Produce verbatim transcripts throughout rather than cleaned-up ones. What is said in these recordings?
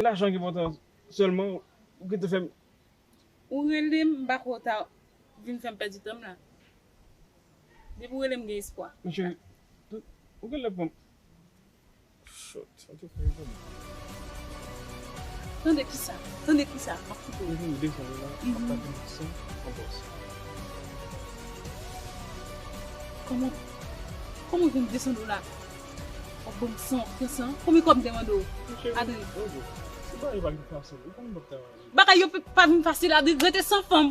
E lajan ki enpòtan sèlman, ou gentan fè m. Ou rele m, m pa kwè w ta vin fè m pèdi tan m la. Depi w rele m, gen espwa. Monchè, ou genlè pran m. Shot, an tou ka, e bon. Tande kisa, tande kisa, m ap kite w. Mwen vin desann la, ap pa vin san anpòs. Kòman, kòman w vin desann la? W ap ban m san, w ap pran san? Konbyen kòb m te mande w? Adri. Bagay yo pa vin fasil, ou konn m p ap travay. Bagay yo pe- pa vin fasil, Adri, rete san fanm.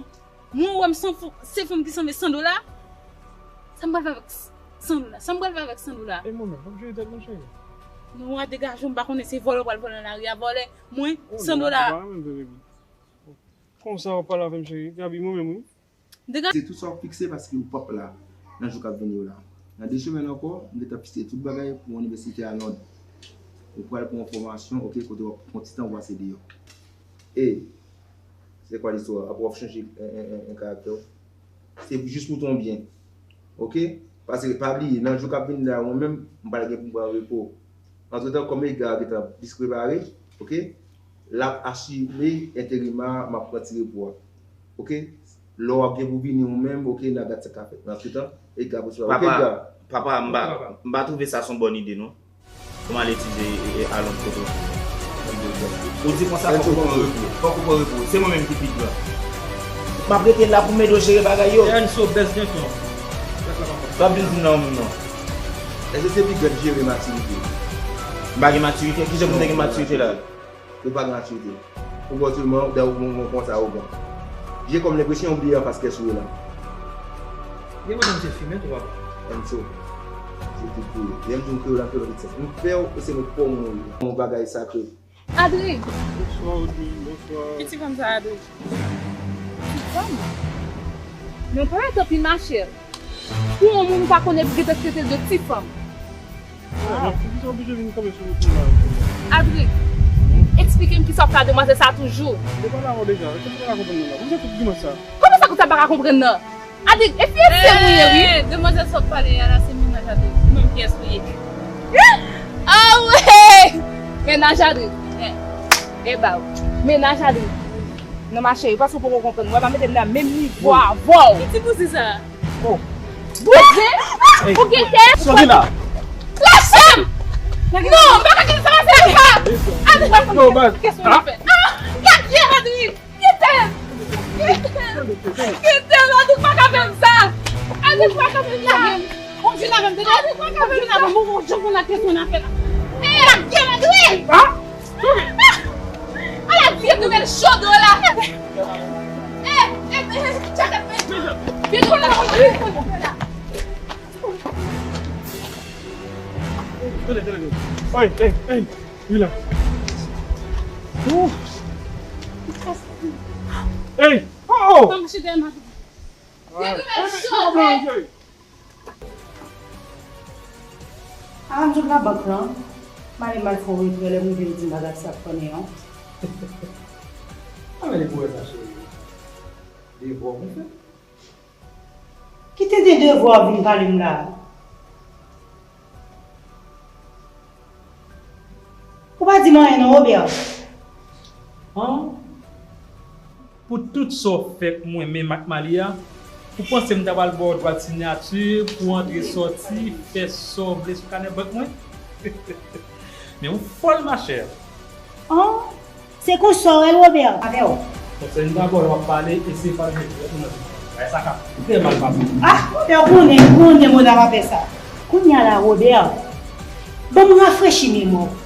Mwen wè m san fanm, se fanm ki sanble san dola. Sa m pral fè avèk s- san dola? Sa m pral fè avèk san dola? E mwen menm, m ap jere tèt mwen, cheri. Non, w a degaje w, m pa konnen se vòlè w pral vòlè nan lari a, vòlè. Mwen, san dola. Konsa w ap pale avè m, cheri. Gaby, mwen menm, wi. Degaje. Se tout sa w ap fikse paske ou p ap la nan jou k ap vini yo la. Nan de semèn ankò, m gentan fikse tout bagay pou inivèsite a Lond. Ou pral pran yon fòmasyon, oke, kote w ap pran ti tan w pase deyò. E, se kwa listwa? Apre w ap chanje en, en, en, en karaktè w. Se jis pou ton byen. Oke? Paske pa bliye, nan jou k ap vini la, mwen menm, m pral gen pou m pran repo. Antretan, kòm Edgar gentan plis prepare, oke, l ap asime enterim a, m ap pran ti repo a. Oke? Lè w ap gen pou vini ou menm, oke, n a gad sa k ap fèt. Men antretan, Edgar pran repo a. Oke, Edgar? Papa, m pa, m pa twouve sa se yon bòn ide, non. Pou m al etidye e, e, a Lond kote w. Ou di konsa, fòk ou pran repo. Fòk ou pran repo. Se mwen menm ki pi gran. M ap rete la pou m ede w jere bagay yo. Enzo, bèz gen ton. W ap vin di m nan yon moun, non. Èske se pi gran ki jere matirite? M pa gen matirite. Kijan pou m te gen matirite la? Ou pa gen matirite. Ou bò sèlman, dè ou, ou, ou konsa, ou bon. J'ai comme l'impression ou bliye anfas kiyès ou ye la. Gen mwen se fimen tou, papa. Enzo, se tout pou yo. Lè m di w kreyòl an kreyòl tout sens. M fè w, e se mwen k fè w mouri. Yon bagay sakre. Adri. Bonswa, Odri. Bonswa. Ki ti fanm sa, Adri? Ti fanm? Men w pa mèt anpil, machè. Pou yon moun ou pa konnen, epi gentan trete l de ti fanm. Ah, poukisa w oblije vin kanpe sou wout mwen la? Adri, eksplike m kisa w fè a demwazèl sa a toujou. Depi la, ou deja, èske w pa ka konprann mwen la? Poukisa tout grimас sa? Kòman sa konsa pa ka konprann nan? Adri, e fi e se mwen ye, wi. Eh, demwazèl sa w ap pale a la, se mennaj Adri. Ou menm kiyès ou ye? Ah, wi! Mennaj Adri. Eh. E ba w. Mennaj Adri. Non, ma chérie, paske w poko konprann. Mwen pa mete m nan menm nivo avè w. Ki ti bouzen sa? Oh. Bouzen? Hey. Ou gen tèt? Sorry la. Lâche m! Non, m pa ka kite sa pase la. Adri, pa konn kèson nou fè. Ah, gad, Adri. Gen tèt! Gen tèt! Gen tèt! Adri pa ka fè m sa! Adri pa ka fè m sa! Ou vin avè m, tande? Adri pa ka fè m sa! Ou vin avè m, ou janm konn ak kèson n ap fè la. Eh, gen Adri! Ah! Ala vye nouvèl cho dlo la! Eh, eh, eh, tchakèt, men! Vye nouvèl cho dlo la! Tande, tande, tande. Oy, ey, ey, rilaks. Ooh. Ey! Oh, oh! Ban m chita, m ap. Ey, ey, ey, ey. Avan m sot nan bank lan, m ale m al fè yon retrè, lè m rive m di m pa gad sa k konnen an. Anben li pou wè sa, cheri. Devwa pou fè. Ki tenten devwa w vin pale m la a? Ou pa di m anyen non, Robert. An? Pou tout sa w fè k mwen menm ak Malia, ou panse m ta pral ba w dwa siyati pou antre sòti, fè sa w vle sou kanè bank mwen? Men ou fòl, machè. An? Se konsa w ye, Robert? Avè w. Konsèy m ta ba w lè w ap pale, eseye pa mete tèt ou nan zye. Bagay sa ka trè mal pase. Ah, Robert, ou konnen, ou konnen mwen ta pa fè sa. Kounye a la, Robert, ban m rafrechi memwa w.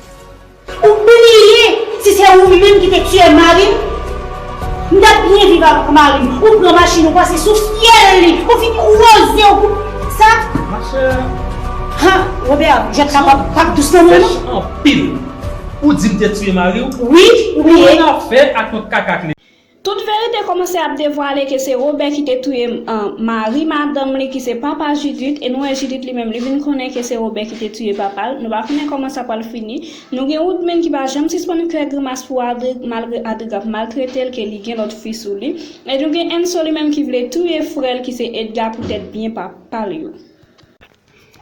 Ou bliye si se ou menm ki te tiye mari m? M t ap byen viv avèk mari m. Ou pran machin, ou pase sou fyèl li, ou vin woze, ou pou sa. Machè. Ha, Robert, jwèt la p ap, p ap dous nan men w non. Sèch anpil. Ou di m te tiye mari w? Wi, ou bliye. Ou nan afè ak yon kaka kle. Tout verite kòmanse ap devwale ke se Robert ki te touye, um, mari madanm li ki se papa Judith, e nou wè Judith li menm li vin konnen ke se Robert ki te touye papa l. Nou pa konnen kòman sa pral fini. Nou gen Woodman ki pa janm sispann fè grimas pou Adric, malgre Adric ap maltrete l, ke li gen lòt fi sou li. E nou gen Enzo li menm ki vle touye frè l ki se Edgar poutèt byen papa l yo.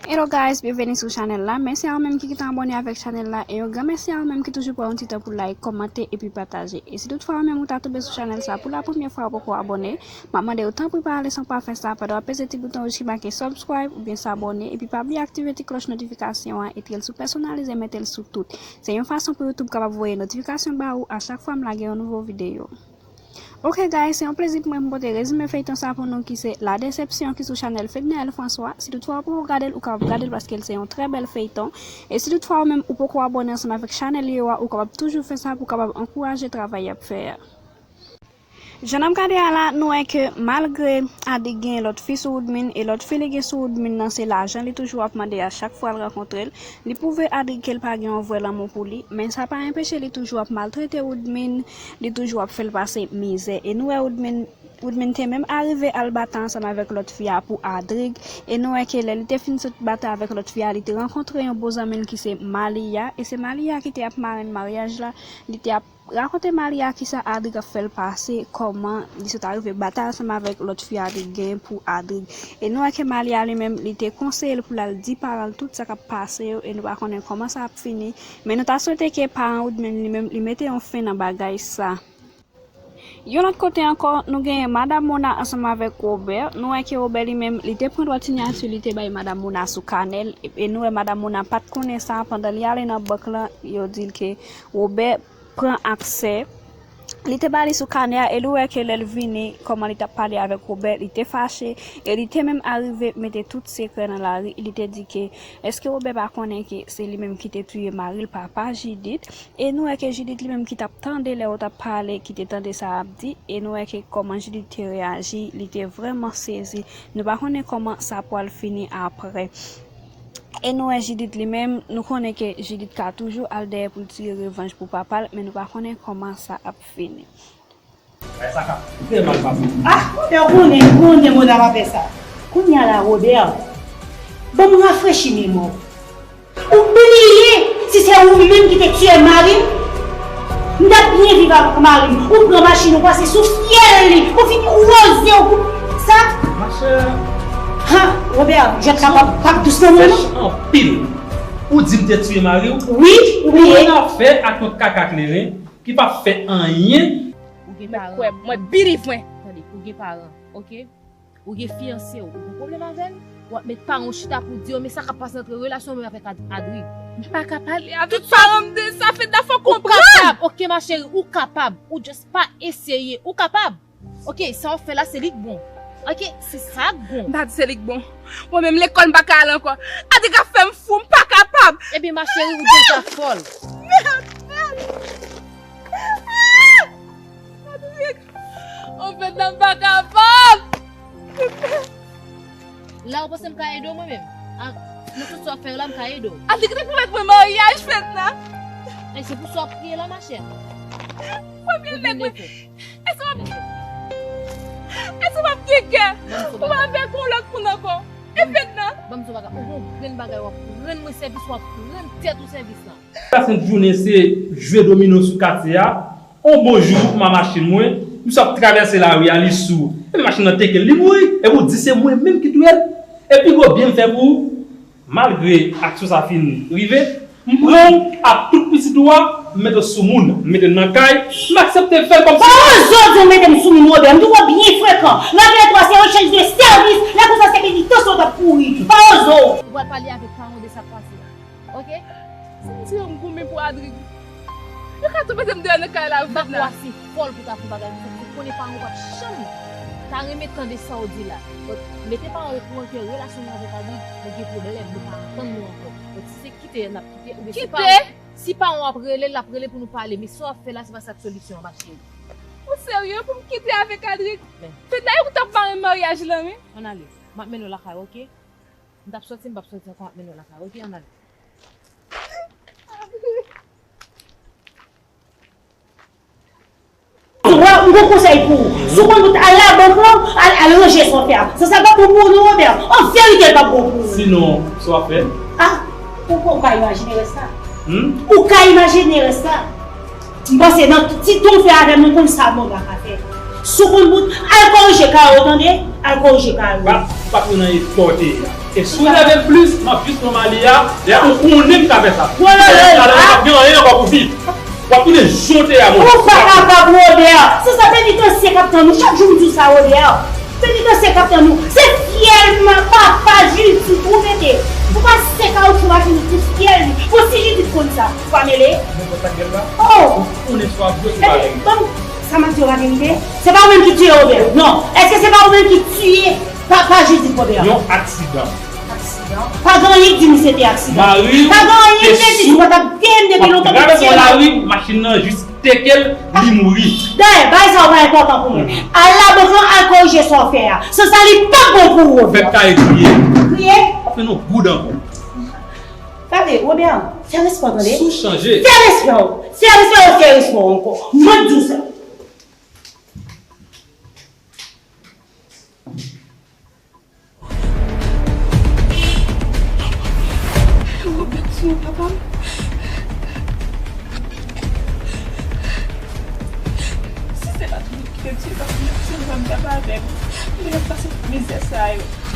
Hello guys, byenveni sou chanèl la. Mèsi a ou menm ki gentan abòne avèk chanèl la e yon gran mèsi a ou menm ki toujou pran yon ti tan pou like, kòmante epi pataje. E si toutfwa ou menm ou ta tonbe sou chanèl sa pou la premyè fwa ou poko abòne, m ap mande ou tanpri pa ale san pa fè sa pandan w ap peze ti bouton wouj ki make subscribe oubyen s'abonner epi pa bliye aktive ti klòch notifikasyon an, epi l sou pèsonalize mete l sou tout. Se yon fason pou YouTube kapab voye notifikasyon ba ou a chak fwa m lage yon nouvo videyo. Ok guys, se yon plezi pou mwen pou m pote rezime feyton sa pou nou ki se La Déception ki sou chanèl Fednaelle François. Si toutfwa ou poko gade l, ou kapab gade l paske l se yon trè bèl feyton. E si toutfwa ou menm ou poko abòne ansanm avèk chanèl yo a, ou kapab toujou fè sa pou w kapab ankouraje travay y ap fè a. Jan n ap gade a la, nou wè ke malgre Adric gen lòt fi sou Woodmine, e lòt fi li gen sou Woodmine nan se lajan li toujou ap mande a chak fwa l rankontre l. Li pwouve Adric ke l pa gen yon vrè lanmou pou li, men sa pa anpeche li toujou ap maltrete Woodmine, li toujou ap fè l pase mizè. E nou wè Woodmine, Woodmine te menm arive al batay ansanm avèk lòt fi a pou Adric, e nou wè ke lè li te fin sot batay avèk lòt fi a, li te rankontre yon bon zanmi l ki se Malia, e se Malia ki te ap marenn maryaj la, li te ap rakonte Malia kisa Adric ap fè l pase, kòman li sot arive batay ansanm avèk lòt fi Adric gen pou Adric. E nou wè ke Malia li menm, li te konseye l pou l al di paran l tout sa k ap pase yo, e nou pa konnen kòman sa ap fini. Men nou ta swete ke paran Woodmine li menm, li mete yon fen nan bagay sa. Yon lòt kote ankò, nou genyen Madam Mona ansanm avèk Robert. Nou wè ke Robert li menm, li te pran dwat siyati li te bay Madam Mona sou kanè l. E nou wè Madam Mona pa t konnen sa, pandan li ale nan bank lan, yo di l ke Robert pran aksè. Li te ba li sou kanè a, e li wè ke lè l vini, kòman li t ap pale avèk Robert, li te fache, e li te menm arive mete tout sekrè nan lari. Li te di ke, èske Robert pa konnen ke se li menm ki te touye mari l, papa Judith? E nou wè ke Judith li menm ki t ap tande lè yo t ap pale, ki te tande sa y ap di, e nou wè ke kòman Judith te reyaji, li te vrèman sezi. Nou pa konnen kòman sa pwal fini apre. E nou wè Judith li menm, nou konnen ke Judith ka toujou al dèyè pou l tire revanj pou papa l, men nou pa konnen kòman sa ap fini. Bagay sa ka fè mal pase. Ah, Robert, ou konnen, ou konnen Mona pa fè sa. Kounye a la, Robert, ban m rafrechi memwa w. Ou bliye si se ou menm ki te tiye mari m? M t ap byen viv ak mari m. Ou pran machin, ou pase sou fyèl li, ou fin woze, ou koup sa. Machè. Ha, Robert, jwèt la p ap, p ap dous nan men m. Anpil. Ou di m te tiye mari w? Wi, ou bliye. Ou konn afè ak yon kaka kleren ki p ap fè anyen. Ou gen paran. Mwen kwè, mwen believe mwen. Tande, ou gen paran, ok? Ou gen fiyanse w, ou gen pwoblèm avè l? W ap met paran w chita pou di yo, men sa k ap pase antre relasyon mwen avèk Ad-, Adri. M pa ka pale avèk paran m de sa, Fedna, fò w konprann. Ou kapab, ok, ma chérie, ou kapab. Ou just pa eseye. Ou kapab. Ok, sa w ap fè la, se li k bon. Ok, se sa k bon. M pa di se li k bon. Mwen menm, lekòl, m pa ka al ankò. Adri ap fè m fou, m pa kapab. Ebyen, ma chérie, ou deja fòl. Mèd, mèd. Ah! Adri, anfèt, m pa kapab. La, ou panse m ka ede w mwen menm? A, nan tout sa w ap fè yo la, m ka ede w. Adri te pwomèt mwen maryaj, Fedna. Ay, se pou sa w ap kriye la, machè. Premye nèg mwen. Èske w ap, èske w ap gen kè pou avèk yon lòt moun ankò? E Fedna? Ban m di w bagay, ou gon grenn bagay w ap rann mwen sèvis, w ap rann tèt ou sèvis la. Sa sent jounen se jwe domino sou katye a. On bon jou, m a machin mwen, misye ap travèse lari a, li sou. Epi machin nan teke l, li mouri. Epi w di se mwen menm ki touye l. E pi gwo byen m fè pou ou, malgre aksyon sa fin rive, m pran w ak tout pitit ou a, m mete w sou moun, m mete w nan kay, m aksepte fè l kòmsi. Pa oze w di w mete m sou moun, Robert. M twò byen frekan. Nan venntrwa, se yon echanj de sèvis. Lè konsa, se penitansye w t ap kouri. Pa oze w. Ou pral pale avèk paran w de sa k pase a. Ok? Si m di yo m goumen pou Adri, yo ka tou mete m deyò nan kay la, Fedna. M pa kwè se fòl pou ta fè bagay konsa, paske konnen paran w p ap janm ta renmen tande sa w di la. Donk, mete paran w okouran ke relasyon nou avèk Adri, nou gen pwoblèm, nou pa antann nou ankò. Donk, si se kite, n ap kite, oubyen si paran, si paran w ap rele, l ap rele pou nou pale, men sa w ap fè la, se pa sa k solisyon an, ma chérie. Ou serye pou m kite avèk Adri? Fedna, yo t ap mare maryaj lan, wi. Ann ale. M ap mennen w lakay ou, ok? M t ap soti, m p ap soti ankò, m ap mennen w lakay ou, ok? Ann ale. Twa, m gon konsèy pou ou. Si w konn bout, al labank lan, al, al ranje sa w fè a. Sa, sa p ap bon pou ou non, Robert. An verite, l p ap bon pou ou. Sinon, sa w ap fè? Ah, ou, ou ka imajine rès la. Hmm? Ou ka imajine rès la. M panse nan ti ton fè avè m, nou konn sa mòg la ka fè. Si w konn bout, al korije kay ou, tande? Al korije kay ou. Pa, pa tou nan efò w te ye a. E si w nève m plis, m ap jis pran Mali a, lè ou konnen m ka fè sa. Wè, wè, wè, talè w p ap gen anyen ankò pou viv. W ap tounen jan w te ye a, mon. Ou pa kapab, Robert. Se sa penitansye k ap tann ou. Chak jou m di w sa, Robert. Penitansye k ap tann ou. Se fyèl papa Judith ou mete. Ou pa se kawotchou machin ou, se fyèl li. Bon, si Judith konn sa, ou pa mele? Nenpòt sa k gen la. Oh! Ou konnen sa w ap di yo, se pa verite. Ebyen, ban m, sa m ap di yo pa verite? Se pa ou menm ki tiye Robert? Non. Èske se pa ou menm ki tiye papa Judith, Robert? Yon aksidan. Aksidan? Pa gen anyen ki di misye te aksidan. Mari w te sou, w ap travèse yon lari, machin nan jis teke l, li mouri. Dayè, bagay sa yo pa enpòtan pou mwen. Al labank lan, al korije sa w fè a. San sa, li p ap bon pou ou, Robert. Fè kay kriye. Kriye? W ap fè nou goud ankò. Gade, Robert, fè respè w, tande. Si w chanje. Fè respè w. Fè respè w, fè respè w ankò. Mwen di w sa. Robert, sou papa m. Si se pa t ou ki te tiye papa m, se mwen m t ap avè m. M te pase tout mizè sa yo.